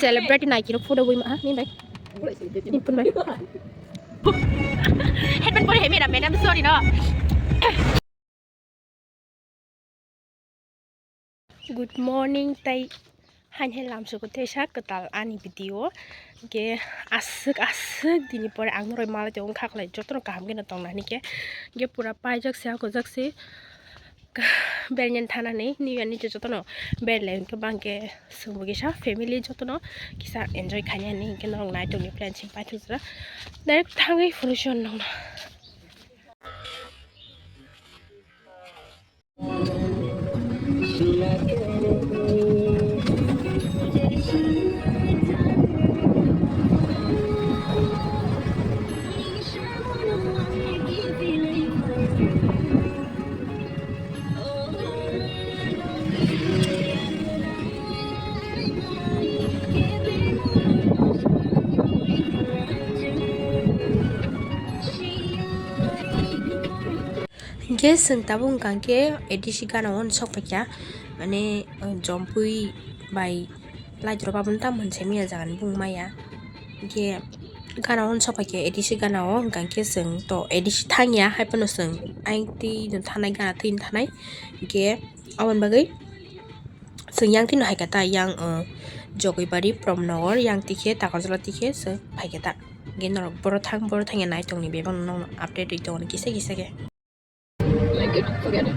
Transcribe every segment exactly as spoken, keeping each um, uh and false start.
Celebrity nai kiro photo bui ma ha, ni bai. Ni pun bai. Headband pore hemi ra, madam, sorry no. Good morning, tai hain hai lamsuko tesa kwtal ani video. Ge aswk aswk dini pore ang noroi malai tongo, kha khlai jotono kaham geno tongna hini khe. Ge pura paijak se, hakojak se. Berlin thanani niya ni jotono berlin ke bangke sumbugi sa family jotono kisa enjoy khainani hingke norok nai tongni plan sing paithak jora direct thangwi phuru se nongna. Hingke chwng tabuk wngkha khe A D C gana o sok paikha, mane, jompui bai. Light rok abono tamo hwnse mia jaga ni bung maya. Hingke gana o sok paikhe A D C gana o, hingka khe chwng to A D C thang ya, hai phano chwng ayang twi no thanai, gana twi no thanai. Hingke aboni bagwi chwng yang twi no hai khe ta yang, uh, Jogibari, Pramnagar, yang twi khe Takarjala twi khe chwng phai khe ta. Hingke norok boro thang, boro thang ya nai tong ni bebak no nokno update rwi tongo kisa kisa khe. Like it, forget it.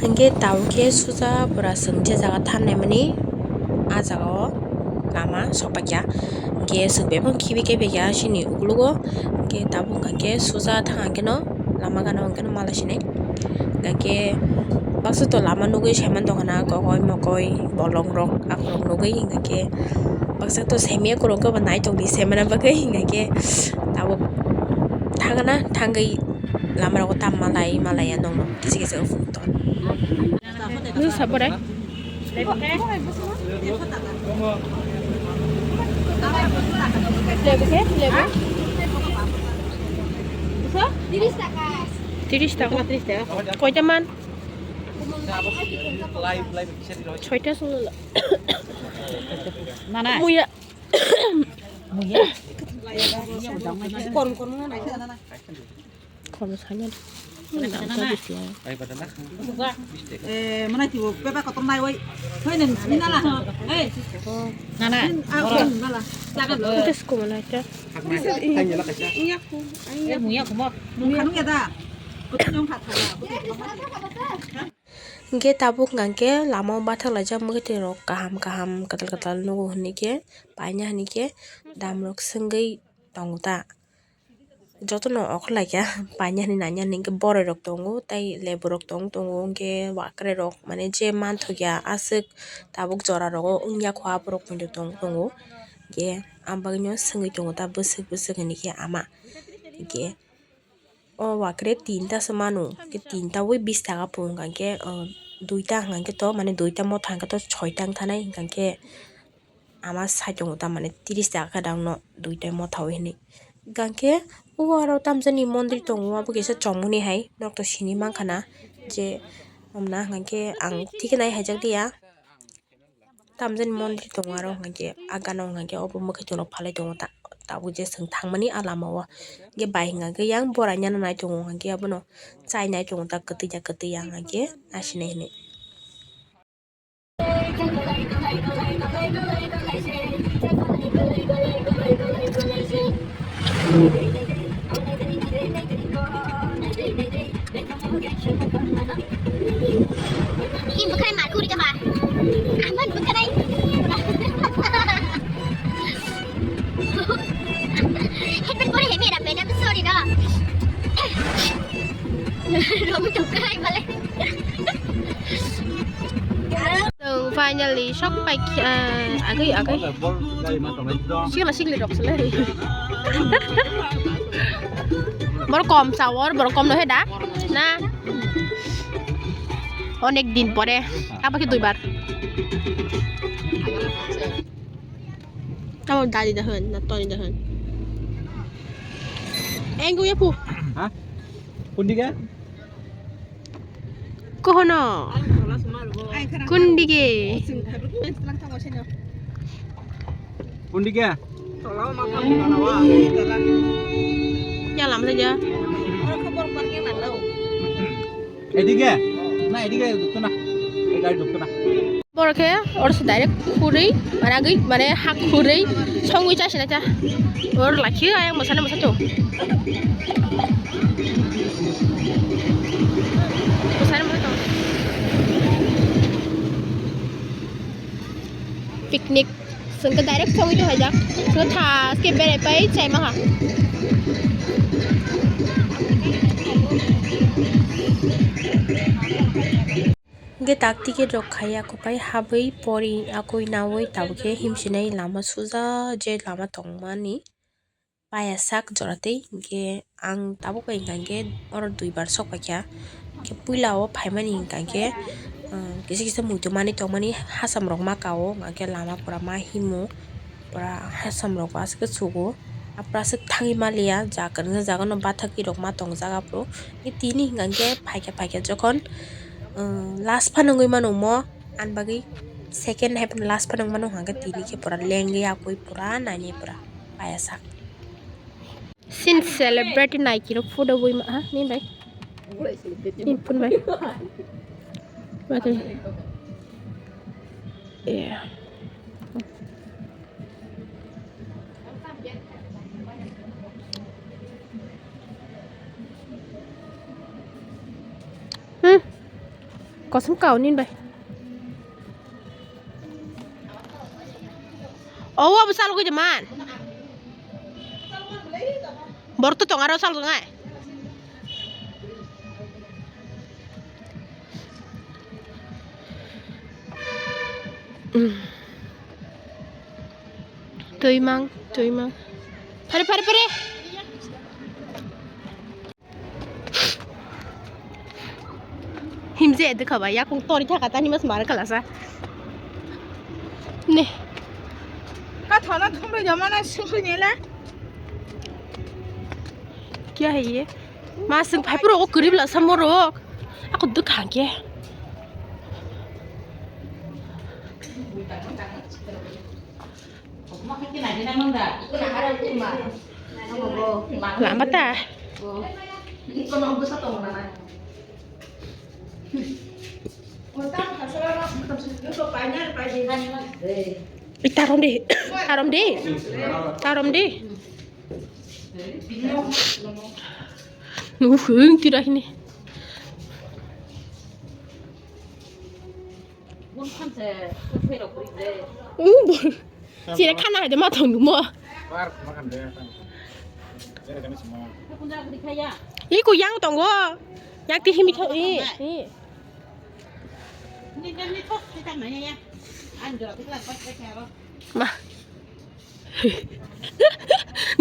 Hingke tabuk khe suja pura chwng je jaga thannaimani, ah jaga o lama sokpaikha. Hingke chwng bebak khibi khe phaikha chini ukologo. Hingke tabuk hingke suja thang hingke no lama gana o hingke no mala sinai. Hingke baksa to lama nugui saiman tongkha na, kokoi mokoi bolong rok akorok nugui hingke baksa to semiya korok khe bo naitok di semana bagwi hingke tabuk thangna thangwi lama rogo tam malai malai ya nongno kisa kisa ufuk ton. Nung sabo dai. Lebu khe? Lebu? Tiris taka. Tiris taka. Koita man? Soita sung. Nana. Muya. Muya. Kono sanya. Nana. Eh, mana tibo, pepa kotor nai wai. Hoi nen, ni nala. Eh. Nana. Nin, ah, oro. Nala. Jaga lo. Itu sekolah mana aja? Iya, aku. Eh, muya kumo. Nung kanu ya da. Kotor nung khat khat. Hingke tabuk hingke lama o bathak laijak mwkhwtwi rok kaham kaham kwtal kwtal nugo hwnwi khe paina hwnwi khe dam rok swngwi tongo ta. Jotono okhorlai kha paina hwnwi nanya hwnwi hwnkhe boroi rok tongo tei lebu rok tong tongo hwnkhe wakwrwi rok mane je manthokya aswk tabuk jora rogo wngya kho aborok poito tong tongo hwnkhe ang bagwino swngwi tongo ta bwswk bwswk hwnwi khe ama hwnkhe. O wakwrwi tinta se manu, hwnkhe tinta wi bish taka pung hwnkha khe, o, duita hwnkha khe to, mane duita motha hwnkha khe to soita wngthanai, hwnkha khe ama side tongo ta, mane tiris taka khe dang no duita motha wi hinwi. Hwnkha khe o aro tamjani mondir tongo, abo kisa chomoni hai, nok to sini mankha na je, omna hwnkha khe ang thik nai haijak liya. Tamjani mondir tongo aro hwnkha khe, ah gana o hwnkha khe obo mwkhwtwng rok phalai tongo ta, tabuk je chwng thangmani ah lama o. Hwnkhe bai hwnkha khe yang borai nana nai tongo, hwnkha khe abono chai nai tongo ta, kwtwi ya kwtwi ya hwnkha khe nasinai hinwi. Ibu kai markuri kama. Aman bukanai. Headband pore hemi ra, madam, sorry no. Romu tukai bale. So, Finally, sok pai khe, ah, agwi, agwi. Sikla sikli rok sele. Bor kom chawor, bor kom no he da. Na. Onek din pore. Apa khe duibar? Tamo dadi da hwn, na toni da hwn. Engu ya pu. Ha? Kundi ke? Kohono? Kundige? Kundige? Ya, lam saja. Edige? Na, edige dukto na. Ei gari dukto na. Borok khe oro se direct khurui, mane agwi, mane ha khurui songwi chasina cha. Oro lakhi ayang mwsana mwsa chwng. Mwsana mwsa chwng. Picnic. Sengke direct songwi tonghaijak. Sengke tha ke berai pai chaima ha. Hingke tak ticket rok khai, ako pai habwi pori akoi nawi tabukhe himsinai lama suja je lama tongmani paya sak jora tei hingke ang tabuk bai hingka hingke oro duibar sok paikha. Hingke puila o phaimani hingka hingke, ah, kisa kisa muitu manwi tongmani hasam rok ma kao, hingke lama pura ma himo. Pura hasam rok aswk sugo, apra aswk thangwi maliya, ja kwrwngsa jaga no bathakgwi rok ma tongjak aphuru. Tini hwnka hwnkhe phaikha phaikha jokhon, um, last phano wngwi mano omo, ani bagwi second hai phano last phano wngmano, hwnka hwnkhe tini khe pura lengwi akwi pura nainwi pura paya sak. Sin celebrity naikhe rok photo bui ma ha ni bai. Ni phun bai. Bai. Yeah. Hmm. Kosom kau nin bai. Oh, abu salo kau jaman. Borok to tong aro sal tongnai. Twi mang, twi mang. Phare, phare, phare. Himje eduk kha bai, yakung tori thaka tani mas mara kalasa. Ne. Ka thona thumrui jamana sungkui nela. Kya hai ye? Ma sung phai puro o kurib la samorok. Ako duk hangke. Lama ta. Ih, tarom di. Tarom di. Tarom di. Nuhung tira hini. Uh, bor. Sira khana hai de ma thong mo. Iko yang tongo. Yang ti himi tho i. I. Ma.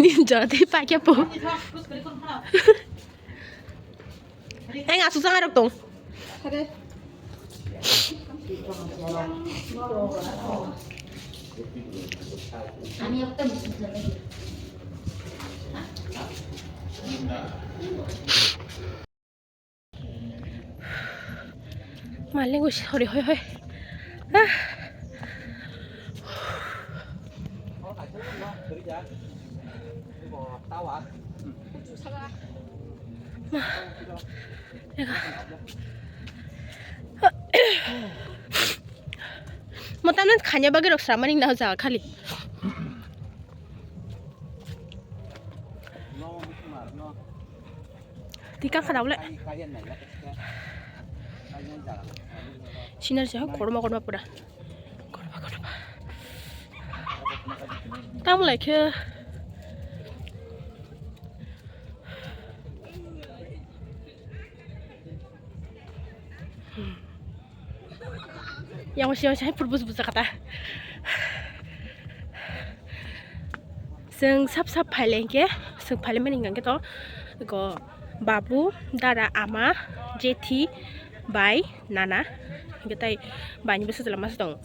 Din jora ti pa kya po. Heng, asuk sang arok tong. Maling wis hori hoi hoi. Ah. Ma. Ega. Mo tamne khanya bagwi rok sramani na jaga khali. Tikang khana bole. Sinar jaha korma korma pura. Korma korma. Tamo lai khe. Yang siyang siyang pur bus bus kata. Seng sap sap phaile hingke, seng phaile mani hingke to, ko babu, dara, ama, jethi, bai, nana, hingke tai bai ni bwsajla masa tongo.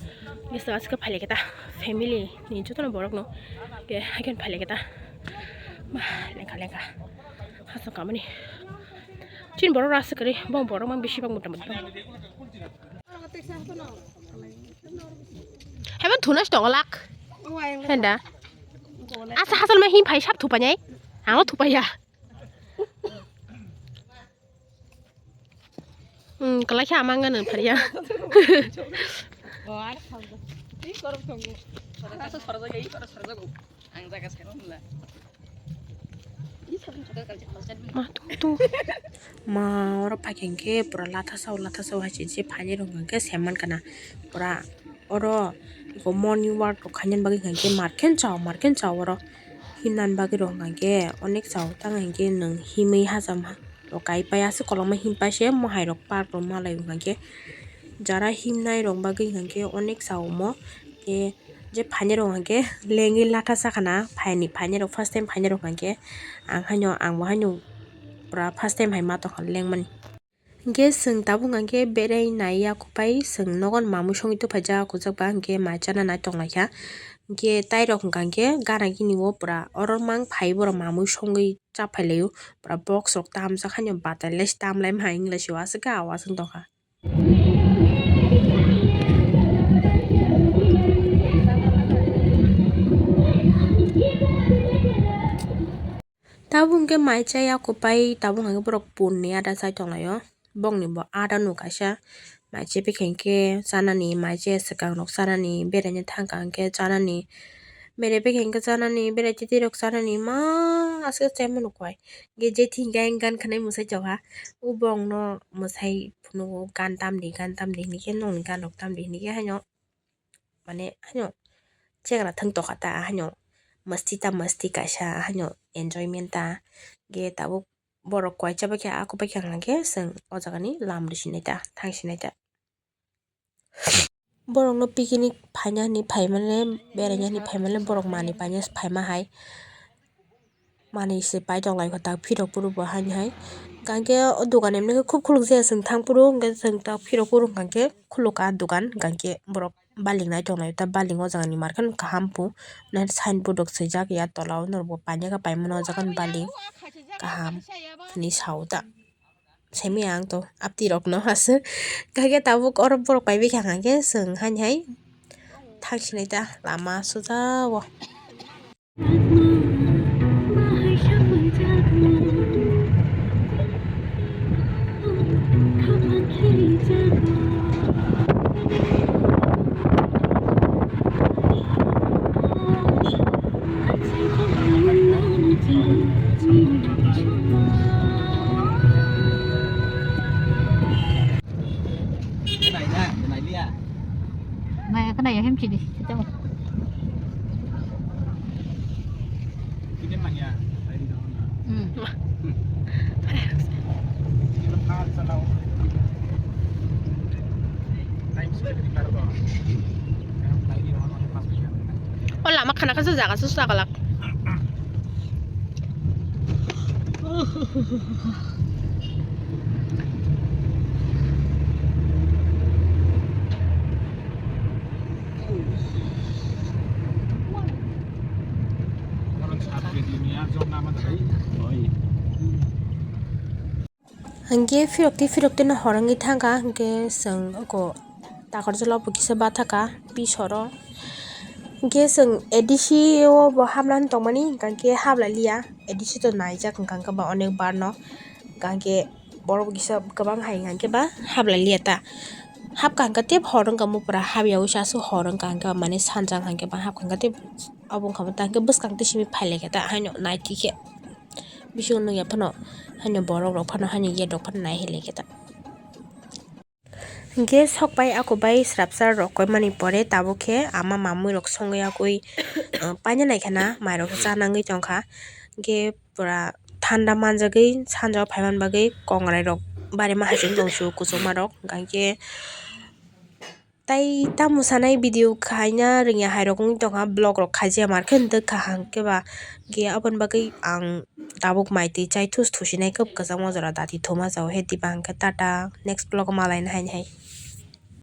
Hingke seng aswk phaile keta family ni jotono borok no, ke haikhe phaile keta. Ma, lengkha lengkha. Hasong kamani. Chin borok rasa kari, bong borok mang bisi bang muta muta. Haiba thunas tong lak. Henda. Asa hasal ma hin phai sap thupanyai. Ang thupaya. Hmm, kalai kha amang ngan phariya. Ma, tu, tu. Ma, oro phai khe hingke pura latha sao, latha sao hai se, se phaini rok hingke se man kana pura oro eko morning walk rok khaina bagwi hingke marken chao, marken chao oro himna bagwi rok hingke onek chao tang hingke nwng himwi hacham rok kai pai aswk kolokma him pai se mohai rok park rok malai hingke jara himnai rok bagwi hingke onek chao omo ke. Je phaini rok hingke lengwi latha sakana, phaini, phaini rok first time phaini rok hingke ang haino, ang bo haino pura first time hai ma tongkha lengmani. Hingke chwng tabuk hingke berai nai yaku pai chwng nogo mamui songwi tongphaijak, kujak ba hingke mai chana nai tonglaikha. Hingke tai rok hingka hingke gana gini o pura oro mang phai borok mamui songwi chaphailaio, pura box rok tamjak haino batai le tamlai ma hinglai sio aswk ke awas wng tongkha. Tabuk hingke mai chaya kupai, tabuk hingke borok punni ada chai tonglaio. Bongni bo ada no kaisa mai chebikha hingke chanani, mai che swkang rok chanani, beraina thangkha hingke chanani, berai bikha hingke chanani, berai titi rok chanani ma aswk chaimano koi. Hingke jethi hingke ayang gan khanai mwsai chokha, o bongno mwsai phunukgo gan tamdi, gan tamdi hinui khe nokni gan rok tamdi hinui khe haino mane haino chengra thang tokha ta haino masti ta masti kaisa haino enjoyment ta ge tabuk borok koi chabaikhe ako baikhe hwnka khe chwng o jaga ni lam rwsinai ta thangsinai ta. Borokno picnic phaina hinwi phaimani, beraina hinwi phaimani, borok manwi paina phaima hai. Manwi se pai tong lai kho ta phirok phuru bo haini hai. Hwnkhe o dogan emni khe khub khuluk jaya chwng thang phuru, hwnkhe chwng ta phirok phuru hwnkhe khuluk a dogan, hwnkhe borok baling nai tong lai ta, baling o jaga ni market kaham pu, sign board rok swijak ya tola o norok bo painai kha paimano o jaga ni baling kaham hinwi sa o ta. Simi ang to apti rok no aswk kha khe tabuk oro borok pai bikha hwnkhe chwng haini hai thang sinai ta lama suja o. Naya ka naya hem chidi. Hmm. O lama khana kha jaga su sagalak. Hingke phirok twi phirok twi no hor wngwi thangkha, hingke chwng oko takarjala bo kisa bathakha pisoro. Hingke chwng A D C o bo hamlani tongmani, hingke hablai liya, A D C to naijak hingka hingke ba onek bar no, hingke borok bo kisa kwbang hai hingke ba hablai liya ta. Hapkha hingke tei hor wngkha, mopra hapya ui se aswk hor wngkha, hingke ba mane sanjak hingke ba hapkha hingke tei obo wngkha ta hingke bwskang twi simi phailaikha ta haino naitwi khe. Bisingo nukya phano haino borok rok phano haino yet rok phano nai hai lai khe ta. Hingke sok bai ako bai swrapsa rok koimani pore tabuk khe ama mamui rok songwi yakui, ah, paina nai khana mai rok cha nangwi tongkha. Hingke pura thanda manjagwi sanja o phaiman bagwi kongrai rok bari ma hai se wng tong su kuchukma rok hingkha hingke. Tai tamo sanai video khaina rwngya hai rok wng tongkha, vlog rok khaijaya mar khe wng tongkha hwnkhe ba, hwnkhe aboni bagwi ang tabuk mai twi chai thus thusinai khe kwchangma jora dati thuma jao he diba hwnkhe tata next vlog o malaina hai hai.